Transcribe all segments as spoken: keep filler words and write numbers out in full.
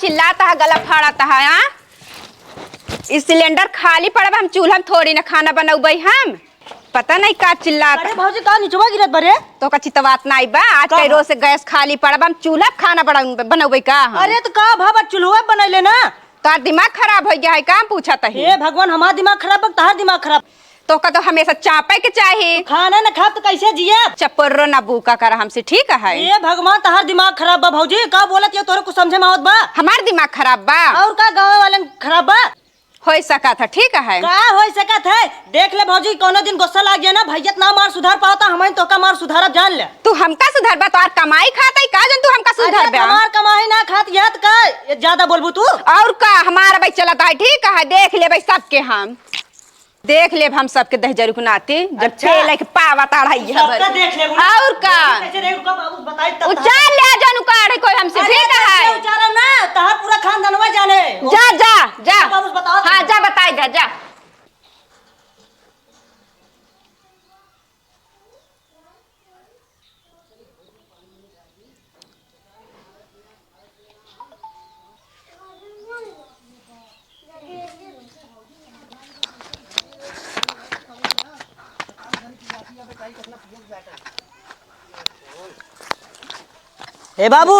चिल्लात ह, गला फाड़त ह, हाँ? ई सिलेंडर खाली पड़ब, हम चूल्हा में थोड़ी ना खाना बनउबै हम। पता नहीं का चिल्लात। अरे भौजी, का निचवा गिरत बा रे? तोका चितवात नाई बा, आज का कई बा? रोज से गैस खाली पड़ब, हम चूल्हा पे खाना बना-, बनउबै का हम? अरे तो का भा बा, चूल्हा पे बनैले ना। तोहार दिमाग खराब होइ गया है का, हम पूछत ही? हे भगवान, हमार दिमाग खराब बा, तहार दिमाग खराब? तोका तो हमेशा चापे के चाही। खाना न खाब तो कैसे जियब? चपोर्रो ना बूका कर हमसे, ठीक है? हे भगवान, तहार दिमाग खराब बा भौजी, का बोलत ये, तोरे कुछ समझे में आवत बा? हमार दिमाग खराब बा? और का गाँव वालन खराब बा? होइ सकत है, ठीक है? का होइ सकत है? देख ले भौजी, कौनो दिन गुस्सा लाग गया ना, भैया त ना मार सुधार पावता, हमन तोका मार सुधारब, जान ले। तू हमका सुधारबा? तोहार कमाई खात है का, जन तू हमका अरे, सुधारबा? हमार कमाई ना खात, याद का ये ज्यादा बोलबू तू? और का, हमार भाई चलत है, ठीक है? देख लेबै सबके हम, देख लेब हम सबके दहिजरू के नाती, जब अच्छा। पेले के पावा ताड़ाई है सबका भर। देख लेबू ना। और का? कैसे रे, रुका बाबू, बताई तब उचार ले जन उकाड़े कोई हमसे, अरे, ठीक है? कैसे उचारब ना, तहार पूरा खानदानवा जाने। जा, जा, जा। बाबू, बताओ हाँ, तुम। जा, बताई जा, जा। ए बाबू।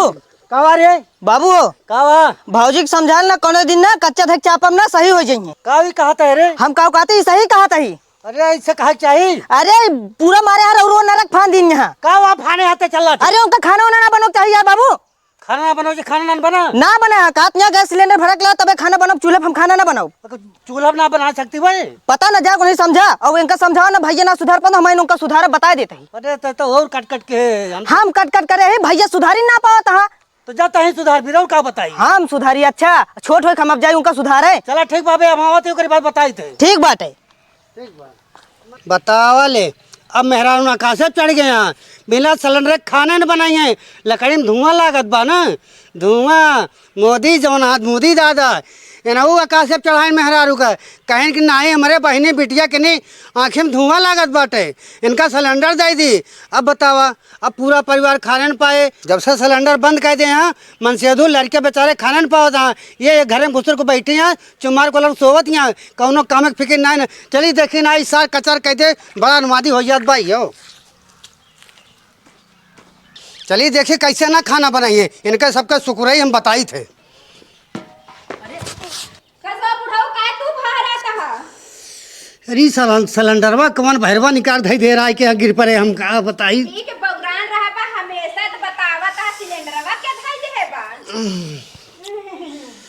का बा रे? बाबू। का बा? भौजी के समझाल ना, कौनो दिन ना कच्चा धक चापम ना, सही होइ जइहे। का भी कहत है रे? हम का कहत ही, सही कहत ही। अरे, ऐसे कहा चाही? अरे, पूरा मारे यार, और वो नरक फान दिन यहाँ। का वहाँ फाने हाथे चल रहा था? अरे, उनका खाना वाना ना बनोक चाहिए यार बाबू। खाना ना बनाओ जी, खाना ना बना? ना बना, कहत यहाँ गैस सिलेंडर भरक ला, तबे खाना बनाओ, चूल्हा पे हम खाना ना बनाओ। तो चूल्हा पे ना बना सकती भाई? पता ना, जा को नहीं समझा, और इनका समझाओ ना भैया, ना सुधार पाता, हम उनका सुधार बता देते हैं। अरे, तो, तो और कट कट के हम हम कट कट करे ही, भैया सुधारी ना पावत हा। तो जाता ही सुधार भी रहो, का बताई? हम सुधारी, अच्छा, छोट होई, हम अब जाई उनका सुधारे। चला ठीक बाबे, हम आवत ही, ओकरे बाद बताई थे। ठीक बाटे। ठीक बा। बतावा ले, अब मेहरारू आकाशे चढ़ गया, बिना सिलेंडर खाने न बनाई है, लकड़ी में धुआं लागत बा ना, धुआं, मोदी जौन हाथ मोदी दादा, एनहू आकाशे चढ़ाइन मेहरारू का, कहेन कि नाहीं हमरे बहिनी बिटिया के नहीं आँखी में धुआं लागत बाटे, इनका सिलेंडर दे दी। अब बतावा, अब पूरा परिवार खाने न पाए। जब से सिलेंडर बंद कर दे हैं, मनसेधु लड़के बेचारे खाने न पावत हैं। ये एक घर में घुसर को बैठी हैं, चुमार को लग सोवत हैं, कौनो काम के फिकिर नाहीं न। चली देखी ना, ई सार कचर कह दे, बड़ा अनुवादी हो जात बा यो। चली देखी कैसे ना खाना बनाइए, इनके सबके सुकुरई हम बताई थे। का सो बुढ़ऊ, का तू बहरात हा? अरे साला, सिलेंडरवा कवन भैरवा निकाल धई दे रहा है कि गिर पड़े, हम का बताई? ई के बौरान रहा बा, हमेशा तो बतावत हा, सिलेंडरवा के धई दे बा।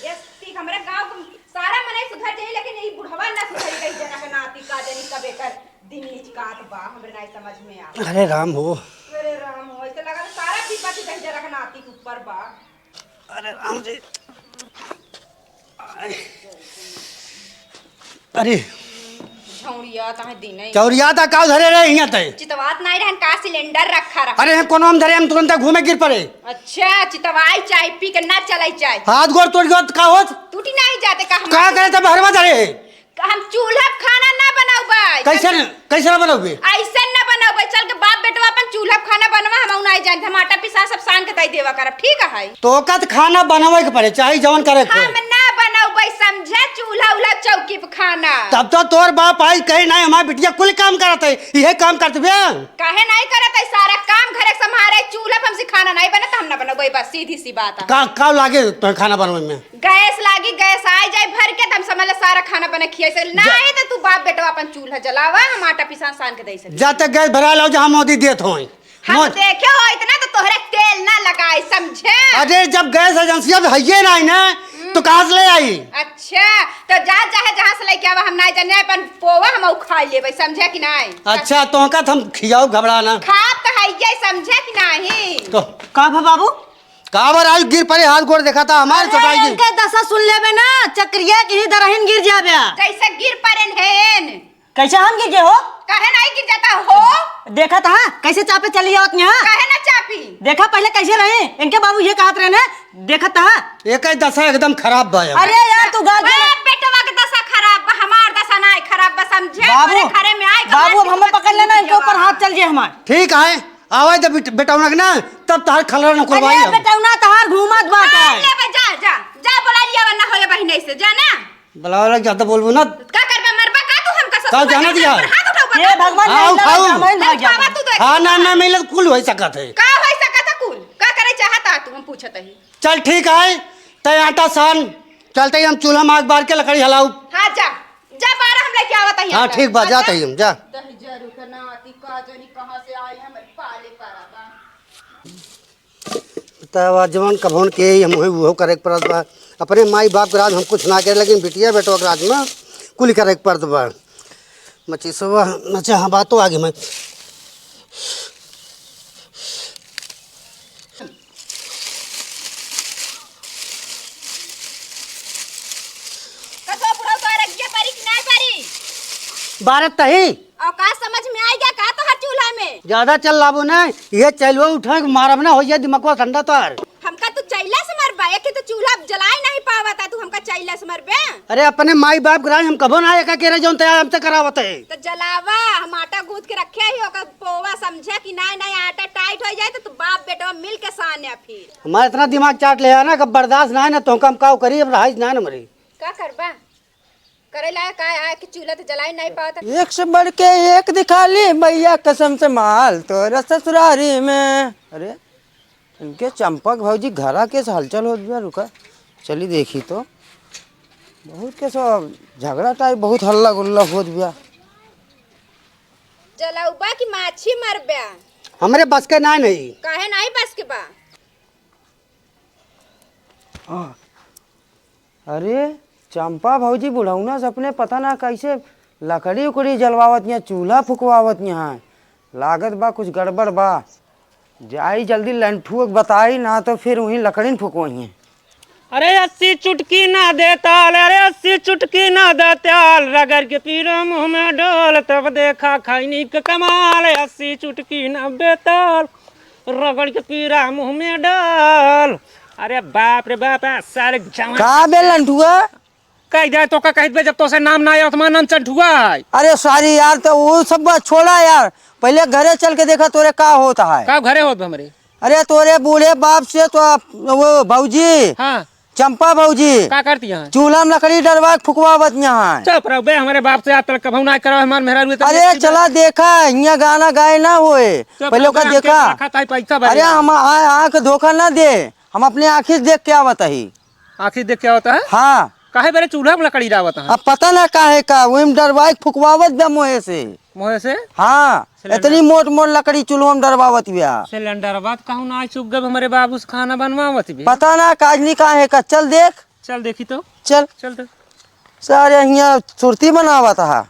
ये ती हमरे गाँव के सारा मनई सुधर जाई, लेकिन ई बुढ़वा ना सुधरी, कहीं जना के नाती का जानी कब एकर दिन निचकात बा, हमरे नाई समझ में आ। अरे राम हो। अरे राम हो, ऐसे लगा सारा विपत्ति कहीं जना के नाती के ऊपर बा। अरे राम जी। अरे। झौड़िया ता है दिन है। चौरिया ता का धरे रहे हियां तय? चितवात नाई रहन का सिलेंडर रखा रहा। अरे हम कोनो हम धरे, हम तुरंत घूमे गिर पड़े। अच्छा, चितवाई चाय पी के ना चलाई चाय। हाथ गोड़ टूट गयो त का होत? टूटी नाई जाते का हम? का करे तब हरवा धरे है? हम चूल्हा पे खाना ना बनाउबै। कैसे न, कैसे ना बनाउबै? ऐसे ना बनाउबै। चल के बाप बेटवा अपन चूल्हा पे खाना बनवा, हम नाई जानते। हम आटा पिसा सब सान के दई देवा करब, ठीक है? तो का त खाना बनावे के पड़े, चाहे जवन करे के हम होए। ना बनाउबै, समझे? चूल्हा उल्हा चौकी पे खाना। तब तो तोर बाप आई कही नाई, हमार बिटिया कुल काम करत है, इहे काम करत बे। काहे नाई करत है? सारा काम घरे संभारे, चूल्हा पे हमसे खाना नाई बनत, हम ना बनाउबै, बस सीधी सी बात है। का, का लागे तो खाना बनावे में? गैस लागी, गैस आइ जाए भर के, त हम समझ ले सारा खाना बने खियाई से। ना जा- आए त तू बाप बेटवा अपन चूल्हा जलावा, हम आटा पिसान सान के दे सके। जाते गैस भरा लाओ, जहाँ मोदी देत होई। हम मो- देखे हो इतना त तोहरे तेल ना लगाए, समझे? अरे, जब गैस एजेंसिया में हइये ना आई ना, हम्म। तो कहाँ से ले आई? अच्छा, तो जा, चाहे जहाँ से लेके आवा, हम ना जाने, अपन पोवा हम खा लेबे, समझे कि नहीं? अच्छा, तो का हम खियाओ, घबरा ना। खाब त हइये, समझे कि नहीं? तो का भा बाबू? का बार आज गिर पड़े, हाथ गोड़ देखा था हमारे अरे, चटाई की। इनके दशा सुन लेबे ना, चक्रिया की ही दरहिन गिर जाबे। कैसे गिर पड़ेन हेन? कैसे हम गिर गए हो? काहे नहीं गिर जाता हो? देखा था, कैसे चापे चली आवत यहाँ। काहे ना चापी? देखा पहले कैसे रहे, इनके बाबू ये कहत रहे ना, देखा था। एक ही दशा एकदम खराब बा अब। अरे यार, तू गार्जियन बे, बेटवा के दशा खराब बा, हमार दशा नहीं खराब बा, समझे? बाबू, तोरे घरे में आए के बाबू, अब हमें पकड़ लेना, इनके ऊपर हाथ चल जाए हमार। ठीक है। आवे दे बेट-, बेटौना के ना, तब तहार खलरा न करवाई अरे हम। बेटौना तहार घूमत बाटे। ले बे, जा, जा, या वरना होए बहिन ऐसे, जाना? बुलावा लग, ज्यादा बोलबू ना। का करबा, मरबा का तू हमका का ससुर जाना बहिन दिया? पर हाथ उठाऊ ए बा? भगवान, हाँ, नहीं लगा, उठाऊ। जमाई नहीं भाग पावा जाता। तू तो। हाँ, ना, ना, मिलत कुल होई सकत है। का होई सकत है कुल? का करे चाहता तू, हम पूछत ही। चल ठीक है, तै आटा सान, चलते ही हम चूल्हा में आग बार के लकड़ी हलाऊ। हाँ, जा, जा, बारह हम लेके आवत ही हाँ, आटा। ठीक बा, जा, जात जा। ही हम, जा। दही जरूर के नाती का जानी कहाँ से आई, हम पाले पड़ा बा। तब आज जवन कभौन के ही हम उहे, उहो करे के पड़त बा। अपने माई बाप के राज हम कुछ ना करे, लेकिन बिटिया बेटवा के राज में कुल करे के पड़त बा। मचिसवा, अच्छा, हाँ, बात तो आगे मैं। कसो बुढ़ऊ तोहरा के परी कि नाय परी? बारत तही। औकात समझ में आइगा का तोहर चूल्हा में? ज्यादा चल लाबो ना, ये चैलवा उठा के मारब ना, होइया दिमगवा ठंडा तोहर। हमका तू चैला से मरबा, एक तो चूल्हा जलाए नहीं पावता, तू हमका चैला से मरबे? अरे अपने माई बाप के राज हम कबो ना एका केरे जौन तैयार हमसे करावत है। तो जलावा, हम आटा गूंथ के रखे ही, ओकर पोवा समझे कि नाय नाय आटा टाइट हो जाए तो तू बाप बेटवा मिल के साने फिर। हमारा इतना दिमाग चाट ले है ना, कब बर्दाश्त ना है ना, तो हम काव करी, अब रहाइश ना है ना हमारी। का करबा? करे लायक आए, आए के चूल्हा तो जलाई नहीं पावत। एक से बढ़ के एक दिखा ली मैया कसम से माल तोरा ससुरारी में। अरे, इनके चंपक भौजी घरा के से हलचल होत बिया, रुका, चली देखी तो। बहुत के सब झगड़ा टाइप, बहुत हल्ला गुल्ला होत बिया। जलौबा की माछी मरब्या। हमरे बस के ना नहीं। काहे नहीं बस के बा? हाँ। अरे, चंपा भौजी बुढ़ौना से अपने पता ना कैसे लकड़ी उकड़ी जलवावत यहाँ, चूल्हा फुकवावत यहाँ। लागत बा कुछ गड़बड़ बा। जाई जल्दी लंठुआ के बताई, ना तो फिर वहीं लकड़ीन फुकवइहें। अरे अस्सी चुटकी ना देताल, अरे अस्सी चुटकी ना देताल, रगड़ के पीरा मुँह में डाल, तब देखा खैनी के कमाल। अस्सी चुटकी ना देताल, रगड़ के पीरा मुँह में डाल। अरे बाप रे बाप, आ सारे जवान का बे लंठुआ? कह दे तो का कहित बे, जब तोसे नाम ना आया, तो हमारा नाम चंठुआ है। अरे सॉरी यार, तो वो सब बात छोड़ा यार, पहले घरे चल के देखा तोरे का होता है। का घरे होत बा हमरे? अरे तोरे बूढ़े बाप से तो आप, वो भौजी, हाँ। चंपा भौजी, का करती हैं? चूल्हा में लकड़ी डरवा के फुकवावत यहाँ है। चुप रहो बे, हमारे बाप से आज तक कभू ना करा, हमार मेहरारू इतना अरे अच्छी चला बात। देखा, हियाँ गाना गाए ना होए, चुप पहले रहो ओका बे, हम देखा। के रखा था, पैसा भरे। अरे हम आ-, आँख धोखा ना दे, हम अपने आँखी से देख के आवत ही। आँखी देख के आवत है? हाँ। काहे बरे चूल्हा में लकड़ी डावत है? अब पता ना काहे का, वही में डरवाए के फुकवावत बा मोहे से। मोहे से? हाँ, सिलेंडर। इतनी मोट मोट लकड़ी चूल्हा में डरवावत बिया। सिलेंडर बात कहूँ ना चुप गब हमरे बाबू से खाना बनवावत भी। पता ना काजनी काहे का, चल देख। चल देखी तो। चल। चल तो। सारे हियाँ सुरती बनावत हा।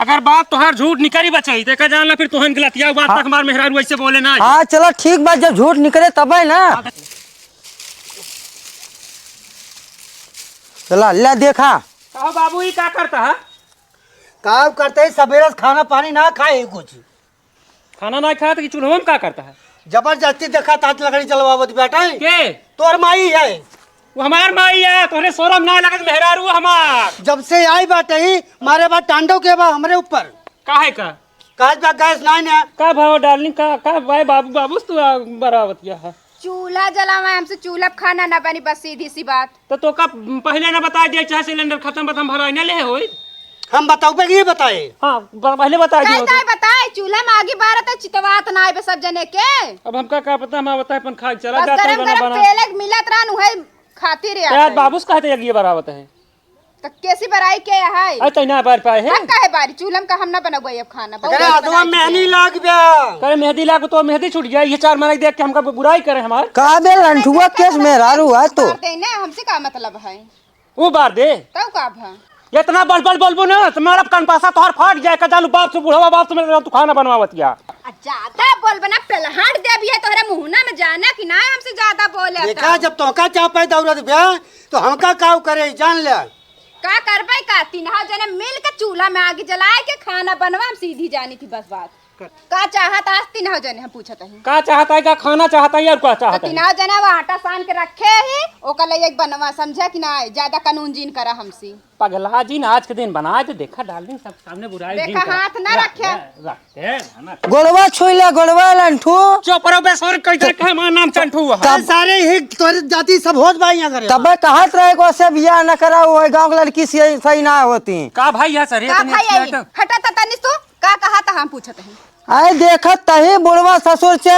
अगर बात तोहार झूठ निकरी बचाई, तो एका जान ला फिर तोहन के लतिया बात हाँ। तक हमार मेहरारू ऐसे बोले ना। हाँ, चला ठीक बा, जब झूठ निकरे तब है ना। चला, ले देखा। कहो बाबू, ई का करता है? काम करते ही सवेरे से खाना पानी ना खाए कुछ। खाना ना खात कि चूल्हा में का करता है? जबरदस्ती देखा तात लकड़ी जलवावत बैठा है। के? तोर माई है। वो हमार माई है, तोहरे शोरम ना लगत मेहरारू हमार। जब से आई बाटे ही, मारे बा टांडो के बा हमरे ऊपर। काहे का? काहे बा गैस नाई ना? का भाव डार्लिंग, का, का भाई बाबू, बाबू तू आ, बरावत गया है। चूल्हा जलावा, हमसे चूल्हा पे खाना ना बनी, बस सीधी सी बात। तो, तो का पहले ना बताई दिया, चाहे सिलेंडर खत्म बा, हम भराई ना ले होई। हम बताऊ पे ये बताए। हाँ, ब-, पहले बताई दिया काहे होता। बताए, चूल्हा में आगी बारत है, चितवात ना आए बे सब जने के। अब हमका का पता, हम बताए अपन खाई चला बस जाता गरम बना, गरम बना। तेल एक मिलत रहन, उहे खातिर तो यार आते। बाबूस कहते ये बरावत है। तो कैसी बराई के है? अरे तैना बार पाए है। हम काहे बारी? चूल्हा में का हम ना बनबे अब खाना। बहुत अरे बना आदवा के मेहंदी दिए। लाग गया। करे मेहंदी लाग तो मेहंदी छूट जाए। ये चार मनई देख के हमका बुराई करे हमार। का बे लंठुआ केस मेहरारू है तो। बार दे ना, हमसे का मतलब है? वो बार दे। तब का भा? इतना बल बल बोलबो ना, तो मारब कनपासा तोहर फाट जाए, का जानू बाप से बुढ़वा बाप से मेरे तू खाना बनवावत या। आ, ज्यादा बोलबे ना, पेलहाट देबी है तोहरे मुहना में, जाना कि ना हमसे ज्यादा बोले देखा, था। जब तोहका चाह पाई दौरत ब्या, तो हमका काव करे, जान ले। का करबे का, तीनहा जने मिल के चूल्हा में आगी जलाए के खाना बनवा, हम सीधी जानी थी बस बात। का चाहत आज तीनों जने हम पूछत हई। का चाहत है, का खाना चाहत है और का तो चाहत है? तीनों जने वो आटा सान के रखे ही, ओकर लिए एक बनवा, समझा कि ना? ज्यादा कानून जीन करा हमसे। पगला जीन, आज के दिन बना दे, देखा डार्लिंग, सब सामने बुराई देखा, जीन करा। हाथ ना रख, रखे। रख, रख, ए, ना। गोड़वा छुइला, गोड़वा लंठू। चुप रहो बे, सर, कैसे कहे हमारा नाम चंठू हुआ? तब सारे ही तोरे जाति सब होत बा यहाँ करे। तबे कहत रहे को से बियाह न करा, वो गाँव के लड़की से सही ना होती। का भाई है सर, ये का तनी भाई अच्छी है? आइटम। हटा ता तनी तू, का कहा था हम पूछत हई। आए देखत तही बुढ़वा ससुर से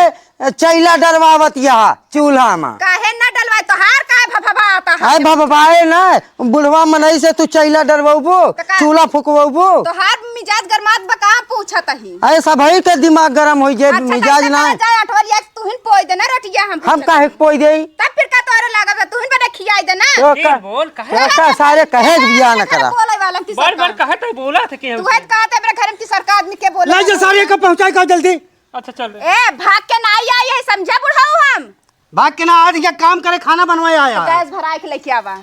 चैला डरवावत यहाँ चूल्हा में। काहे ना डलवाए, तोहार काहे भभभा आता है? आए भभभाए ना, बुढ़वा मनई से तू चैला डरवबू, तो का? चूल्हा फुकवबू। तोहार मिजाज गरमात बा, का पूछत ही? अरे सबही के दिमाग गरम होइ जाए, अच्छा, मिजाज कैसे ना। कहा जाए, अठवलिया के तुहिन पोई देना रोटिया हम हम पूछत काहे ही। के पोई देई? तब फिर का तोरे लागत है, तुहिन बने खियाई देना। तो ये का, बोल, काहे तो का सारे कहे के बियाह न करा। बोले वाला की बड़ बड़ सरकार। कहे तो बोला था कि तू है कहा था मेरे घर में की सरकार आदमी के बोले ला जा वाला। सारे का पहुंचाई का जल्दी। अच्छा चल रे। ए, भाग के ना आई, आई है, समझा बुढ़ऊ हम। भाग के ना आज ये काम करे, खाना बनवाए आया। गैस भराए के लेके आवा।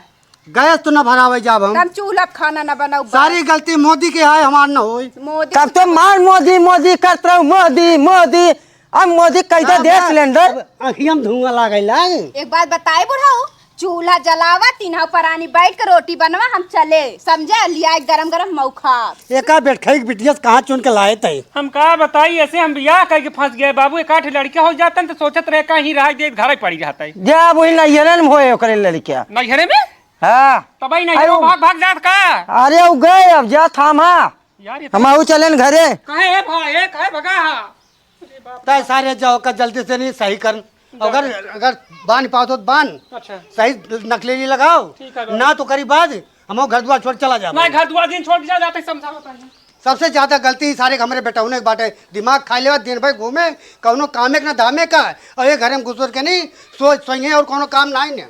गैस तो ना भरावे जाब हम। हम चूल्हा पे खाना ना बनाऊ बा। सारी गलती मोदी के है, हमार ना होई। मोदी तब तो मार मोदी, मोदी करत रहो, मोदी, मोदी। अब मोदी कैसे अब दे ना, सिलेंडर? अब आँखिया में धुआं लागेला। एक बात बताई बुढ़ऊ, चूल्हा जलावा, तीनों परानी बैठ के रोटी बनवा, हम चले, समझे? लिया एक गरम गरम मऊ खाब। एका बेटखई के बिटिया से कहाँ चुन के लाए तई? हम का बताई, ऐसे हम बियाह करके फंस गए बाबू। एक आठ लड़के हो जाते न तो सोचत रहे कहीं रह दे, घर ही पड़ी रहता है। जा वही नैहरे में होए ओकरे लड़किया। नैहरे में? हाँ। तब भाई नैहरे अरे में वो भाग भाग जात का? अरे वो गए, अब जा थामा। यार ये हम आहू चलेन घरे। कहे ए भाई, ए कहे भगा हा? अरे बाप। तय सारे जाओ का जल्दी से नहीं सही कर। अगर, अगर बांध पाओ तो बांध। अच्छा। सही नकलेली लगाओ। ठीक है बाबू। ना तो करी बात, हम घर दुआर छोड़ चला जाओ। ना, घर दुआर दिन छोड़ के जा, जाते समझा बताइए। सबसे ज्यादा गलती सारे के हमरे बेटौने के बाटे। दिमाग खाइ लेवा, दिन भर घूमे, कौनो कामे के ना धामे का, और ये घर में घुसर के नहीं सोच सोइए और कौनो काम ना है।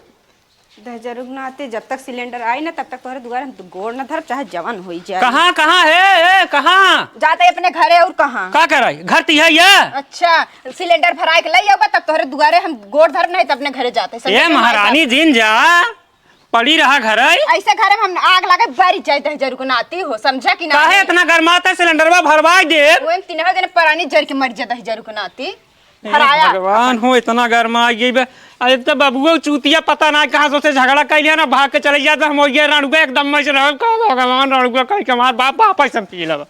दहिजरू के नाती, जब तक सिलेंडर आई ना, तब तक तोहरे दुआरे हम गोड़ न धरब, चाहे जवन होई जाए। कहाँ, कहाँ है, ए, कहाँ? जाते अपने घरे और कहाँ? का कराई? घर ती है ये? अच्छा, सिलेंडर भराए के लई आउबा, तब तोहरे दुआरे हम गोड़ धरब, नहीं तो अपने घरे जाते। ए महारानी जिन जा, पड़ी रहा घर है। ऐसे घरे में हम आग लगे बरी जाए, दहिजरू के नाती हो, समझा कि ना? काहे इतना गरमात है? सिलेंडरवा भरवाई दे। वो हम तीनों जने परानी जर के मर जा, दहिजरू के नाती। हे भगवान हो, इतना गरमा आ गई बे। अरे तो बबुआ चूतिया पता ना कहाँ से उसे झगड़ा कर लिया ना, भाग के चले जाता। हम हो गया रणुआ एकदम में से रहो, का भगवान रणुआ कह के हमार बाप वापस हम पी लेबा।